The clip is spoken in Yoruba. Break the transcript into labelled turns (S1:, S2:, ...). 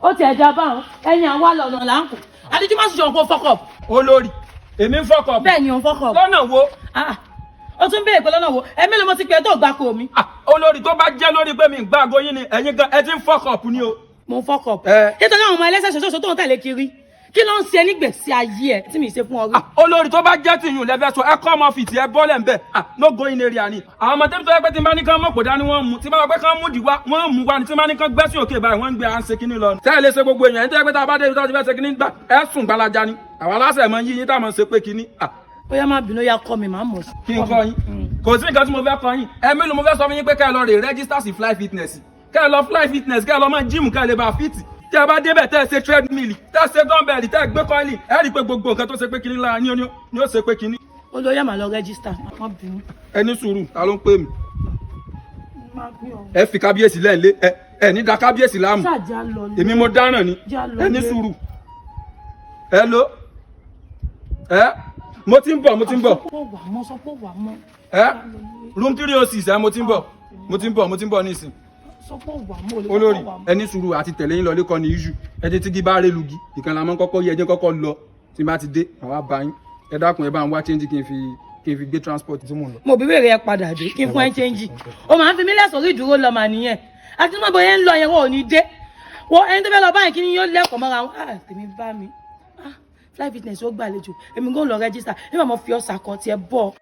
S1: Ó ti ẹ̀dá báwọn ẹ̀yìn àwa lọ́nà là ń kù. Àdìjú má ṣiṣẹ́ òun kó fuck up.
S2: Olórí, èmi ń fuck up?
S1: Bẹ́ẹ̀ ni, òun fuck up.
S2: Lọ́nà wo?
S1: Ah, ó tún béèrè pé lọ́nà wo? Ẹ̀mí ló mo ti pè é tó gbà kó mi.
S2: Ah, olórí, tó bá jẹ́ lórí pé mi ń gbàgbọ́ yín ni, ẹ̀yin gan ẹ ti ń fuck up ni o.
S1: Mo ń fuck up?
S2: Ẹ.
S1: Nítorí àwọn ọmọ ẹlẹ́sẹ̀ ṣoṣo tó ń tẹ̀lé kiri, kí ló ń ṣe nígbèsí ayé ẹ tí mi ṣe fún ọ rí?
S2: Ah, olórí, tó bá jẹ́ tìyún lẹ́fẹ́ sọ, ẹ kọ́ ọmọ fìtì ẹ bọ́lẹ̀ ń bẹ̀. Ah, no going area ni. Àwọn ọmọ tẹ́bí tó yẹ pé tí n bá ní kán mọ̀ pò dání, wọ́n mú. Tí n bá wọ pé kán mú dìwá, wọ́n mú wá ni. Tí n bá ní kán gbẹ́sìn òkè báyìí, wọ́n ń gbé. À ń ṣe kíní lọ. Tẹ́ ẹ lè ṣe gbogbo èèyàn tó yẹ pé tá a bá dé ibi tó ti fẹ́ ṣe kíní gbà, ẹ sùn gbalaja ni. Àwa aláṣẹ mọ yí yín tá a mọ̀ ṣe pé kíní. Ah,
S1: Ó yá, má bínú, ó yá, kọ́ mi, má mọ̀ sí.
S2: Kí n kọ́ yín? Kò sí nǹkan tí mo fẹ́ kọ́ yín. Ẹ mélòó mo fẹ́ sọ fún yín pé kẹ́ ẹ lọ rè register sí Fly Fitness, kẹ́ ẹ lọ Fly Fitness, kẹ́ ẹ lọ mọ gym, kẹ́ ẹ lè bá fit. Tẹ́ ẹ bá débẹ̀, tẹ́ ẹ ṣe treadmill, tẹ́ ẹ ṣe dumbbell, tẹ́ ẹ gbé coil, ẹ rí i pé gbogbo nǹkan tó ṣe pé kíní lára ní ni ó ṣe pé kíní.
S1: Ó lọ yá, má lọ register, má bínú.
S2: Ẹ ní sùúrù, ta ló ń pè mí?
S1: Má bí ọ.
S2: Ẹ fi kábíyèsí lẹ́ǹlé, ẹ ní da kábíyèsí láàmú.
S1: Ṣáàjà lọ lé.
S2: Èmi mo dáràn ni.
S1: Já lọ
S2: Ẹ ní
S1: lé.
S2: sùúrù. Ẹ ló ẹ, mo ti ń bọ̀, mo ti ń bọ̀.
S1: Sọ pé wà mọ́, sọ pé wà mọ́.
S2: Ẹ room 306. Ẹ, mo ti ń bọ̀, mo ti ń bọ̀, mo ti ń bọ̀ nísìn.
S1: Sọ pé wà mọ́, olè.
S2: Olórí, ẹ ní sùúrù, àti tẹ̀lé yín lọlé kọ́ ni iṣu ẹ ti tígi bá rélugi ìkan la mọ́ kọ́kọ́ yẹ. Ẹ jẹ́ kọ́kọ́ lọ, tí n bá ti dé, àwa bá yín. Ẹ dákun, ẹ bá ń wá change kí n fi gbé transport tí mò ń lọ.
S1: Mo bí wèrè ẹ padà dé kí n fún ẹ change, o máa ń fi mí lẹ́sọ̀ orí ìdúró lọ mà nìyẹn. Àti mọ̀ bóyá ń lọ yẹn, wọn ò ní dé. Wọ ẹni tó fẹ́ lọ báyìí, kí ni yóò lẹ́kọ̀ọ́ mọ́ra wọn? Ah, tèmi bá mi. Ah, Fly Fitness ó gbàlejò, èmi kò lọ register nígbà mo fi ọ̀sà kan tiẹ̀ bọ̀.